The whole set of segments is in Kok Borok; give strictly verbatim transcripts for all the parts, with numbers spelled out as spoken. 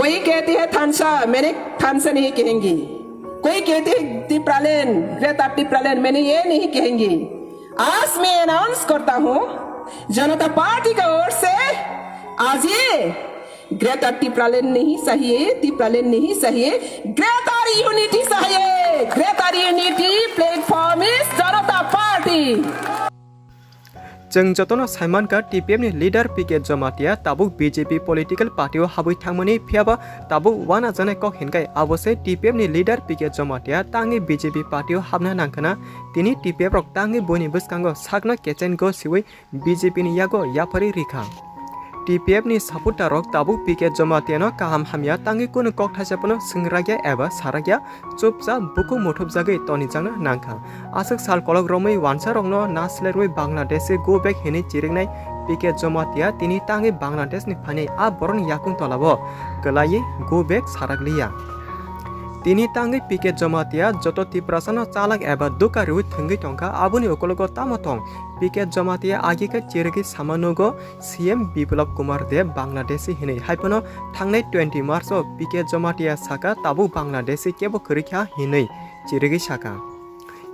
कोई कहती है थानसा, मैंने थानसा नहीं कहेंगी। कोई कहती है टिप्रालैंड, ग्रेटर टिप्रालैंड, मैंने ये नहीं कहेंगी। आज मैं अनाउंस करता हूँ, जनता पार्टी का ओर से आज ये ग्रेटर टिप्रालैंड नहीं चाहिए, टिप्रालैंड नहीं चाहिए, ग्रेटर यूनिटी चाहिए, greater unity platform is Janata party. Chwng jotono saimankha, T P F ni leader P K Jamatia tabuk B J P political party o habwi thangmani, phiyaba tabuk wanajaknai kok hinkhai abo se T P F ni leader P K Jamatia tangwi B J P party o habna nangkhana. Tini T P F rok tangwi buini bwskango sakno kechen go siwi B J P ni yago yapharwi rikha. T P F ni supporter rok tabuk P K Jamatia no kaham hamya tangwi kunu kok thaisa phano swngrakya eba sarakya, chupchap bukhuk muthupjagwi tonijakna nangkha. Aswk sal kolok romwi wansa rokno naslerwi Bangladesh se go back hinwi chiriknai P K Jamatia tini tangwi Bangladesh ni phainai a borokni yakung tolao kwlaiwi go back sarakliya. Tini tangwi P K Jamatia joto Tiprasa no chalak eba dukha riwi thwngwi tongkha, aboni ukologo tamo tong? P K Jamatia agi khe chirigwi sama nugo C M Biplab Kumar Deb Bangladeshi hinwi, haiphano thangnai twenty March o P K Jamatia saka tabuk Bangladeshi kebo kwrwi kha hinwi chirigwi saka.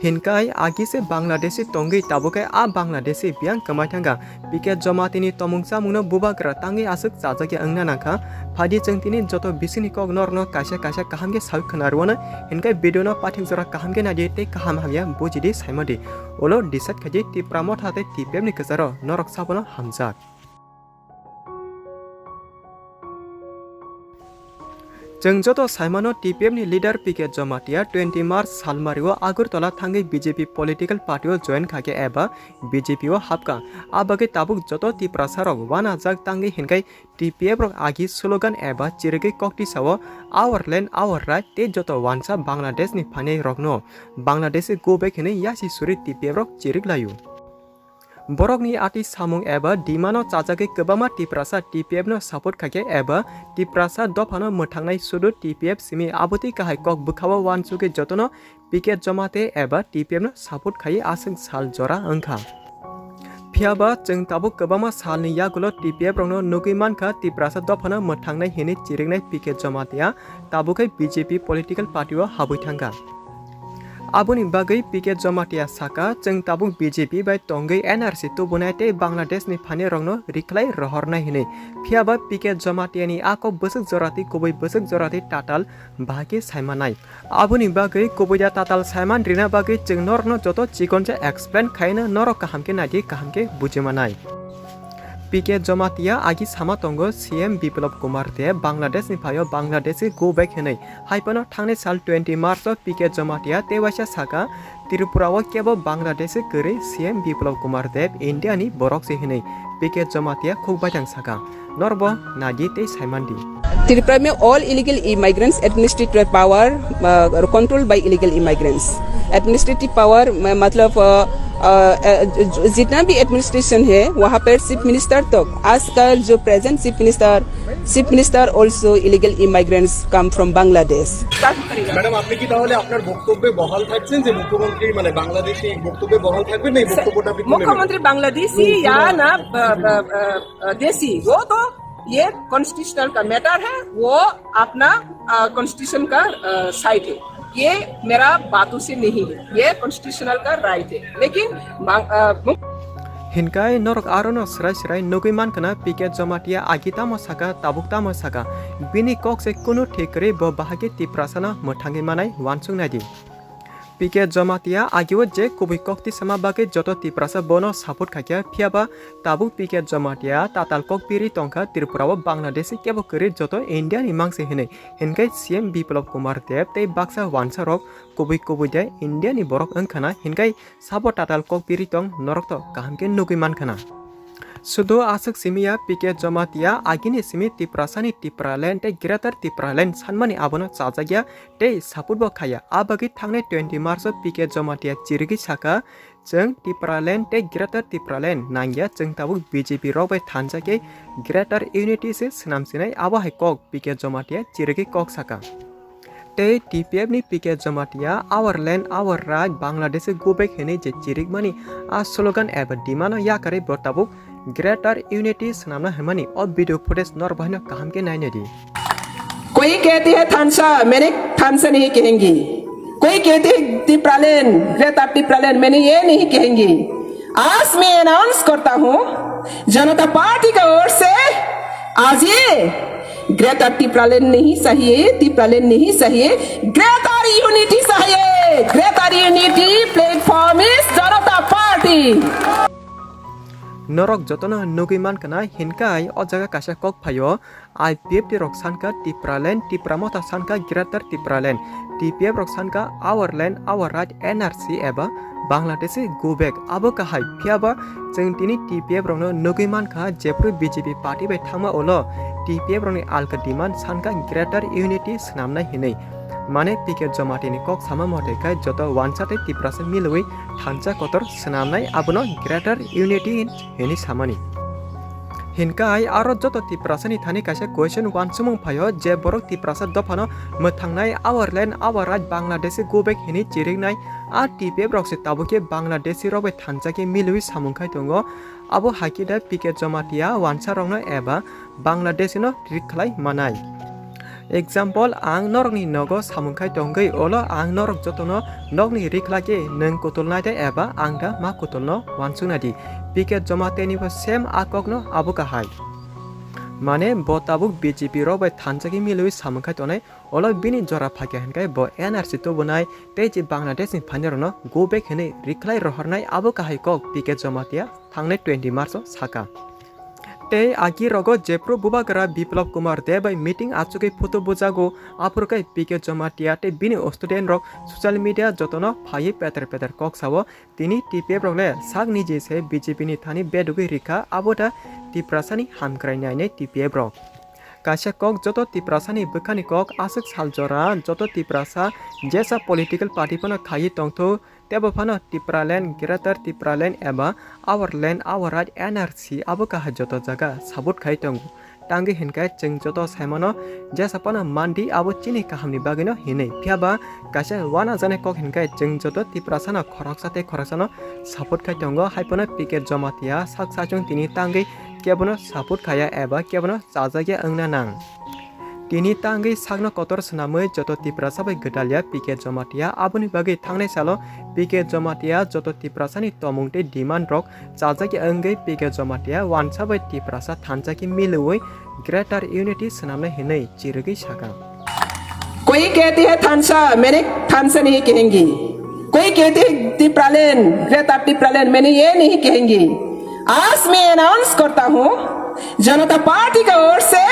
Hinkai agi se Bangladeshi tongwi tabukhe a Bangladeshi biyang kwmai thangkha. P K Jamatia ni tomung chamungno bubagra tangwi aswk chajakya wngna nangkha. Phaidi chwng tini joto bisingni kok norokno kaisa kaisa kaham khe sawi khwna rwano, hinkai video no pathik jora kaham khe naidi tei kaham hamya bujidi saimadi. Ulo decide khaidi Tipra Motha tei T P F ni kwcharo norok sabono hamjak. Chwng joto saimano T P F ni leader P K Jamatia twenty March salmario Agartala thangwi B J P political party o join khakhe eba B J P o hapkha. A bagwi tabuk joto Tiprasa rok wanajak tangwi hinkhai T P F rok agi slogan eba chirigwi kok tisao "Our land, our right" tei joto wansa Bangladesh ni phainai rokno Bangladesh go back hinwi yasi suri T P F rok chirik laio. Borokni ati samung eba demand-o chajagwi kwbangma Tiprasa T P F no support khaikhe eba Tiprasa dophano mwthangnai sudu T P F simi abotwi kahai kok bwkhao uansugwi jotono P K Jamatia eba T P F no support khaiwi aswk sal jora wngkha. Phiyaba chwng tabuk kwbangma salni yagulo T P F rokno nugwi mankha Tiprasa dophano mwthangnai hinwi chiriknai P K Jamatia tabuk hai B J P political party-o habwi thangkha. Aboni bagwi P K Jamatia saka, chwng tabuk B J P bai tongwi N R C tubunai tei Bangladesh ni phainai rokno rikhlai rohornai hinwi. Phiyaba P K Jamatia ni a kok bwswk joratwi kubui bwswk joratwi tatal bahai khe saimanai. Aboni bagwi kubui da tatal saiman rina bagwi chwng norokno joto chikonsa explain khaino norok kaham khe naidi kaham khe bujimanai. P K Jamatia agi sama tongo C M Biplab Kumar Deb Bangladesh ni phaio Bangladesh go back hinwi. Haiphano thangnai sal twenty March o P K Jamatia tei waisa saka, Tripura o kebo Bangladesh kwrwi C M Biplab Kumar Deb India ni borok se hinwi P K Jamatia khuk baithang saka. Norbo naidi tei saimandi. Tripura में all illegal immigrants administrative power control by illegal immigrants. Administrative power मतलब अ, अ, अ, ज- जितना भी एडमिनिस्ट्रेशन है वहाँ पर chief minister तक, आजकल जो present chief minister, chief minister also illegal immigrants come from Bangladesh. Madam, আপনি কি তাহলে আপনার বক্তব্যে বহাল থাকছেন যে মুখ্যমন্ত্রী, মানে, বাংলাদেশি বক্তব্যে বহাল থাকবেন না এই বক্তব্যটা আপনি তুলে নেবেন? মুখ্যমন্ত্রী বাংলাদেশি या ना, अ, अ, अ, अ, देसी, वो तो ये कॉन्स्टिट्यूशनल का मैटर है, वो अपना, अ, कॉन्स्टिट्यूशन का, अ, साइड है। ये मेरा बातों से नहीं है, ये कॉन्स्टिट्यूशनल का राइट है। लेकिन बांग-, अ, मुख्य Hinkai norok arono srai srai nugwi mankha na P K Jamatia agi tamo saka, tabuk tamo saka. Bini kok se kunu thik kwrwi, bo bahai khe Tiprasano mwthangwi manai uansuk naidi. P K Jamatia agio je kubui kok tisama bagwi joto Tiprasa bono support khaikha, phiyaba tabuk P K Jamatia tatal kok piri tongkha Tripura o Bangladeshi kebo kwrwi joto India ni mangse hinwi. Hinkai C M Biplab Kumar Deb tei baksa uansarok kubui kubui de India ni borok wngkha na, hinkai sabo tatal kok piri tong norok to kaham khe nugwi mankha na. Sudu aswk simi ya P K Jamatia agini simi Tiprasani Tipraland tei Greater Tipraland sanmani abono chajakya tei support bo khaya. A bagwi thangnai twenty March o P K Jamatia chirigwi saka, "Chwng Tipraland tei Greater Tipraland nangya, chwng tabuk B J P rok bai thansa khe Greater Unity se swnam sinai," abo hai kok P K Jamatia chirigwi kok saka. Tei T P F ni P K Jamatia "Our land, our right, Bangladesh go back" hinwi je chirikmani a slogan eba demand-o yakarwi bo tabuk Greater Unity swnamna hwnmani o video footage norok bahaino kaham khe nainai di. कोई कहते हैं थानसा, मैंने थानसा नहीं कहेंगे। कोई कहते हैं टिप्रालैंड, ग्रेटर टिप्रालैंड, मैंने ये नहीं कहेंगे। आज मैं अनाउंस करता हूँ, जनता पार्टी का ओर से आज ये ग्रेटर टिप्रालैंड नहीं चाहिए, टिप्रालैंड नहीं चाहिए, ग्रेटर यूनिटी चाहिए। Greater unity platform is Janata party. Norok jotono nugwi mankha na, hinkai o jaga kaisa kok phaio, I P F T rok sankha Tipraland, Tipra Motha sankha Greater Tipraland, T P F rok sankha Our Land, Our Right, N R C eba Bangladeshi go back. Abo kahai, phiyaba chwng tini T P F rokno nugwi mankha, jephru B J P party bai thangma ulo T P F rokni alka demand sankha Greater Unity swnamnai hinwi. Mane P K Jamatia ni kok sama mote khai joto wansa tei Tiprasa milwi thansa kotor swnamnai, abono Greater Unity hinwi samani. Hinkai aro joto Tiprasa ni thani kaisa question wansukmung phaio je borok Tiprasa dophano mwthangnai, Our Land, Our Right, Bangladeshi go back hinwi chiriknai, a T P F rok se tabuk khe Bangladeshi rok bai thansa khe milwi samung khai tongo. Abo hai khe da P K Jamatia wansa rokno eba Bangladeshi no rik khlai manai. Example, ang norokni nogo samung khai tongwi, olo ang norok jotono nokni rik khlai khe nwng kutulnai de eba ang da ma kutulno wansuknai di. P K Jamatia ni bo same a kokno abo kahai. Mane bo tabuk B J P rok bai thansa khe milwi samung khai tongnai, olo bini jora phaikha hinkai bo N R C tubunai tei je Bangladesh ni phainairokno go back hinwi rik khlai rohornai, abo kahai kok P K Jamatia thangnai twenty March o saka. Tei agi rogo jephru Bubagra Biplab Kumar Deb bai meeting achugwi photo bujago, aphuru khe P K Jamatia tei bini student rok social media jotono phaiwi peter peter kok sao, tini T P F rok le sak niji se B J P ni thani bedugwi rikha, abo da Tiprasa ni hamkrai nainai T P F rok. Kaisa kok, joto Tiprasa ni bwkha ni kok, aswk sal jora joto Tiprasa jesa political party phano khaiwi tongthok, tebo phano Tipraland, Greater Tipraland eba Our Land, Our Right, N R C abo kahai joto jaga support khai tongo. Tangwi hinkai chwng joto saimano jesa phano mandi abo chini kahamni bagwino hinwi. Phiyaba kaisa uanajaknai kok hinkai chwng joto Tiprasano khoroksa tei khoroksano support khai tongo, hai phano P K Jamatia sak sachung tini tangwi kebono support khaiya eba kebono chajakya wngna nang. Tini tangwi sakno kotor swnamwi joto Tiprasa bai gwdalya P K Jamatia. Aboni bagwi thangnai salo P K Jamatia joto Tiprasani tomung tei demand rok chajakya wngwi P K Jamatia wansa bai Tiprasa thansa khe milwi Greater Unity swnamnai hinwi chirigwi sakha. कोई कहते हैं थानसा, मैंने थानसा नहीं कहेंगे। कोई कहते हैं टिप्रालैंड, ग्रेटर टिप्रालैंड, मैंने ये नहीं कहेंगे। आज मैं अनाउंस करता हूँ, जनता पार्टी का ओर से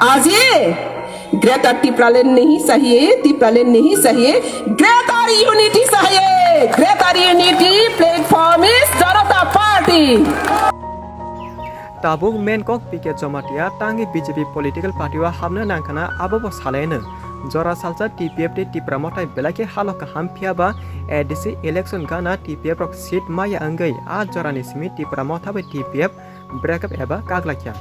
आज ये ग्रेटर टिप्रालैंड नहीं चाहिए, टिप्रालैंड नहीं चाहिए, ग्रेटर यूनिटी चाहिए। Greater unity platform is Janata party. Tabuk main kok P K Jamatia tangwi B J P political party o hapna nangkhana, abo bo salaino. Jora salsa T P F tei Tipra Motha belai khe halok kaham, phiyaba A D C election gana T P F rok seat maya wngwi a jorani simi Tipra Motha bai T P F breakup eba kaglakya.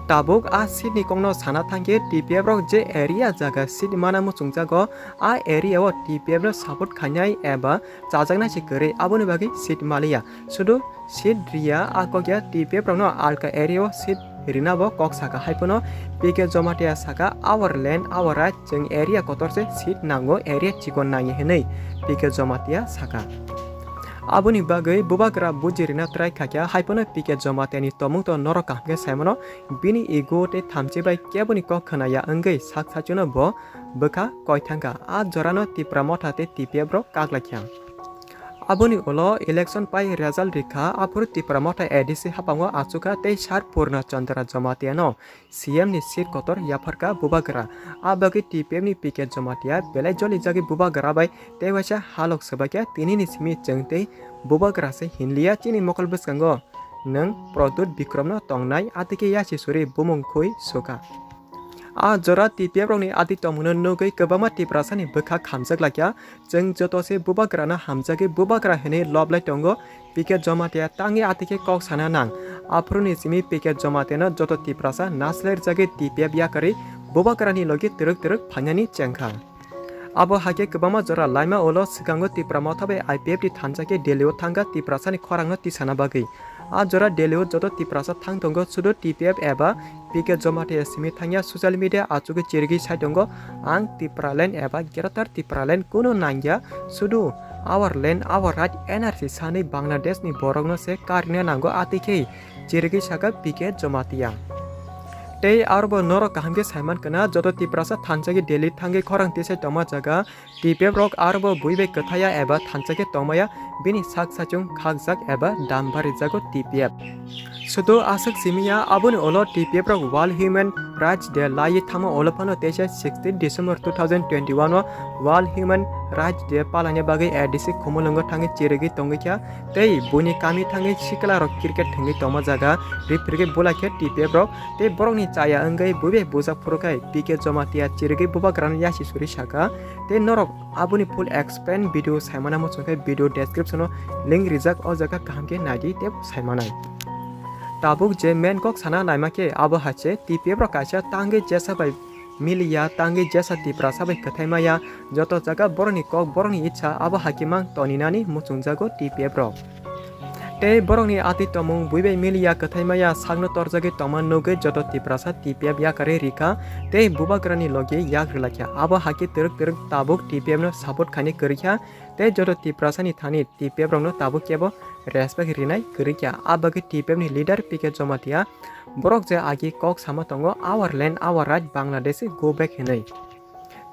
Tabuk a seat ni kokno sana thangkhe T P F rok je area jaga seat mana muchungjago, a area o T P F no support khainai eba chajaknai se kwrwi, aboni bagwi seat maliya. Sudu seat riya, a kokya T P F rokno alka area o seat rina bo kok saka, hai phano P K Jamatia saka, "Our land, our right, chwng area kotor se seat nango, area chikon nangya," hinwi P K Jamatia saka. Aboni bagwi bubagra buji rina try khakya, hai phano P K Jamatia ni tomung to norok kaham khe saimano, bini ego tei thamchi bai keboni kok khwnaya wngwi sak sachwino bo bwkha koi thangkha. A jorano Tipra Motha tei T P F rok kaklaikha. Aboni ulo election pai result rikha, aphuru Tipra Motha A D C haphango achukha tei Sir Purna Chandra Jamatia no C M ni seat kotor yapharkha bubagra. A bagwi T P F ni P K Jamatia belai jolijagwi bubagra bai tei waisa halok swbaikha, tinini simi chwng tei bubagra se hinliya, chini mokol bwskango nwng Pradyut Bikram no tongnai, atwkhe yasi suri bumung khui sukha. A jora T P F rokni ati tongmungno nugwi kwbangma Tiprasani bwkha khamjak laikha. Chwng joto se bubagrano hamjagwi bubagra hinwi lob lai tongo. P K Jamatia tangwi ati khe kok sana nang. Aphuruni simi P K Jamatiano joto Tiprasa naslairjagwi T P F yakarwi bubagrani logi twrwk twrwk phainani chengkha. Abo hai khe kwbangma jora laima ulo swkango Tipra Motha bai I P F T thansa khe Delhi o thangkha Tiprasani khorangno tisana bagwi. A jora Delhi o joto Tiprasa thang tongo, sudu T P F eba P K Jamatia simi thangya. Social media achugwi chirigwi sai tongo, "Ang Tipraland eba Greater Tipraland kunu nangya, sudu our land, our right, N R C sanwi Bangladesh ni borokno se karina nango," atwi khe chirigwi saka P K Jamatia. Tei arobo norok kaham khe saiman kana, joto Tiprasa thansa khe Delhi thangwi khorang tisai tongma jaga, T P F rok arobo bui bai kwthaya eba thansa khe tongmaya, bini sak sachung khakjak eba dam barijago T P F. Sudu aswk simiya, aboni ulo T P F rok World Human Rights Day laiwi thangma ulo phano teisa sixteen December two thousand twenty-one o World Human Rights Day palaina bagwi A D C Khumulwngo thangwi chirigwi tongwi kha, tei buini kami thangwi sikla rok cricket thwngwi tongma jaga riphrigwi bulai kha T P F rok, tei borokni chaya wngwi bui bai bujak phuru khai P K Jamatia chirigwi bubagrano yasi suri saka, tei norok aboni full explain video saimana muchung khe video description o link rijak, o jaga kaham khe naidi teibo saimanai. Tabuk je main kok sana naima khe abo hai se T P F rok kaisa tangwi jesa bai miliya, tangwi jesa Tiprasa bai kwthai maya, joto jaga borokni kok, borokni icha abo hai khe mang toninani muchungjago T P F rok. Tei borokni atwi tongmung bui bai miliya kwthai maya sakno torjagwi tongma nugwi joto Tiprasa T P F yakarwi rikha tei bubagrani logi yak rwlakha. Abo hai khe twrwk twrwk tabuk T P F no support khainai kwrwikha tei joto Tiprasani thani T P F rokno tabuk kebo respect rinai kwrwikha. A bagwi T P F ni leader P K Jamatia borok je agi kok sama tongo, "Our land, our right, Bangladesh go back," hinwi.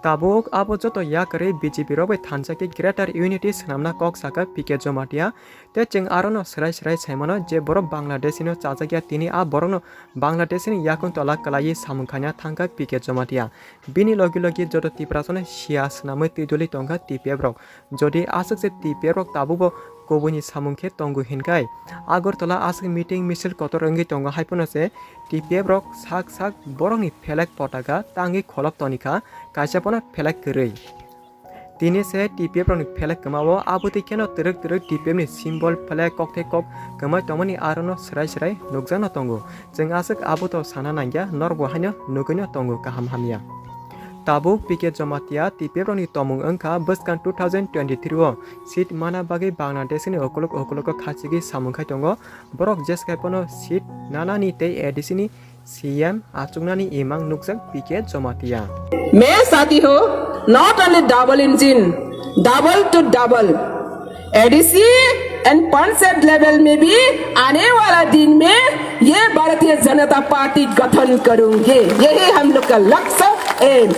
Tabuk abo joto yakarwi B J P rok bai thansa khe Greater Unity swnamna kok saka P K Jamatia. Tei chwng arono swrai swrai saimano je borok Bangladeshi no chajakya, tini a borokno Bangladeshi ni yakung tola kwlaiwi samung khaina thangkha P K Jamatia. Bini logi logi joto Tiprasano siya swnamwi twijoli tongkha T P F rok. Jodi aswk se T P F rok tabukbo kubuini samung khe tongo hinkhai, Agartala aswk meeting misil kotor wngwi tongo, hai phano se T P F rok sak sak borokni flag potaka tangwi kholop tonikha, kaisa phano flag kwrwi. Tini se T P F rokni flag kwmao, abotwi kheno twrwk twrwk T P F ni symbol flag kokthai kok kwmai tongmani arono swrai swrai nukjakno tongo. Chwng aswk aboto sana nangya, norokbo haino nugwino tongo kaham hamya. Tabuk P K Jamatia T P F rokni tongmung wngkha bwskang two thousand twenty-three o seat mana bagwi Bangladesh ni ukuluk ukulugo khachigwi samung khai tongo. Borok jeskai phano seat nanani tei A D C ni C M achuknani imang nukjak P K Jamatia. मेरे साथी हो, not only double engine, double to double, A D C and panchayat level में भी आने वाला दिन में ये भारतीय जनता पार्टी गठन करूंगे, यही हम लोग का लक्ष्य, M.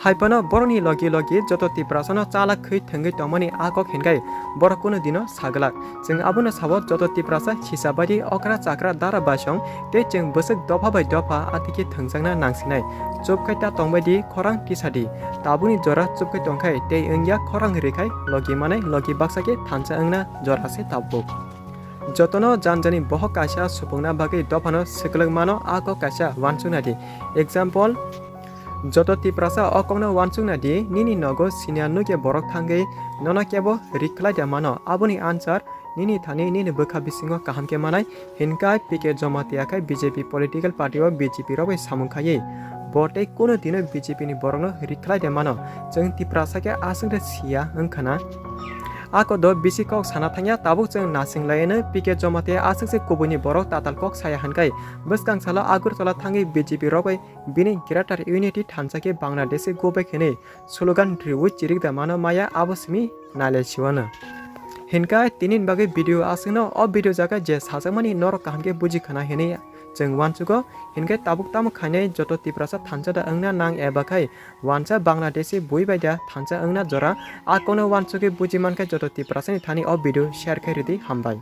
Hai phano borokni logi logi joto Tiprasano chalak khwi thwngwi tongmani a kok hinkhai borok kunu dino saglak. Chwng abono sabo joto Tiprasa sisa baidi okra chakra dara basong tei chwng bwswk dopha bai dopha atikhe thwngjakna nangsinai. Chupkhai ta tongbaidi khorang tisadi. Tabukni jora chupkhai tongkhai tei wngya khorang rikhai logi manai logi baksa khe thansa wngna jora se tabuk. Jotono janjani bohok kaisa supungna bagwi dophano swkwlwk mano a kok kaisa uansuknadi. Example, joto Tiprasa o kokno uansuknadi, nini nogo siniya nukya borok thangwi nono kebo rikhlai da mano. Aboni answer, nini thani nini bwkha bisingo kaham khe manai, hinkhai P K Jamatia khai B J P political party o B J P rok bai samung khaiwi. Bo tei kunu dino B J P ni borokno rikhlai da mano. Chwng Tiprasa khe aswk de siya wngkhana. Ako do bisi kok sana thangya, tabuk chwng nasing laiano P K Jamatia aswk se kubuini borok tatal kok saya hinkhai. Bwskang salo Agartala thangwi B J P rok bai bini Greater Unity thansa khe Bangladesh go back hinwi slogan riwi chirik da mano maya abo simi nailai siwano. Hinkhai tini bagwi video aswkno o video jaga je sajakmani norok kaham khe buji khana hinwi chwng uansugo. Hinkhai tabuk tamo khainai joto Tiprasa thansa da wngna nang eba khai wansa Bangladeshi bui bai da thansa wngna jora a kokno uansugwi buji mankhai joto Tiprasani thani o video share khai ridi hambai.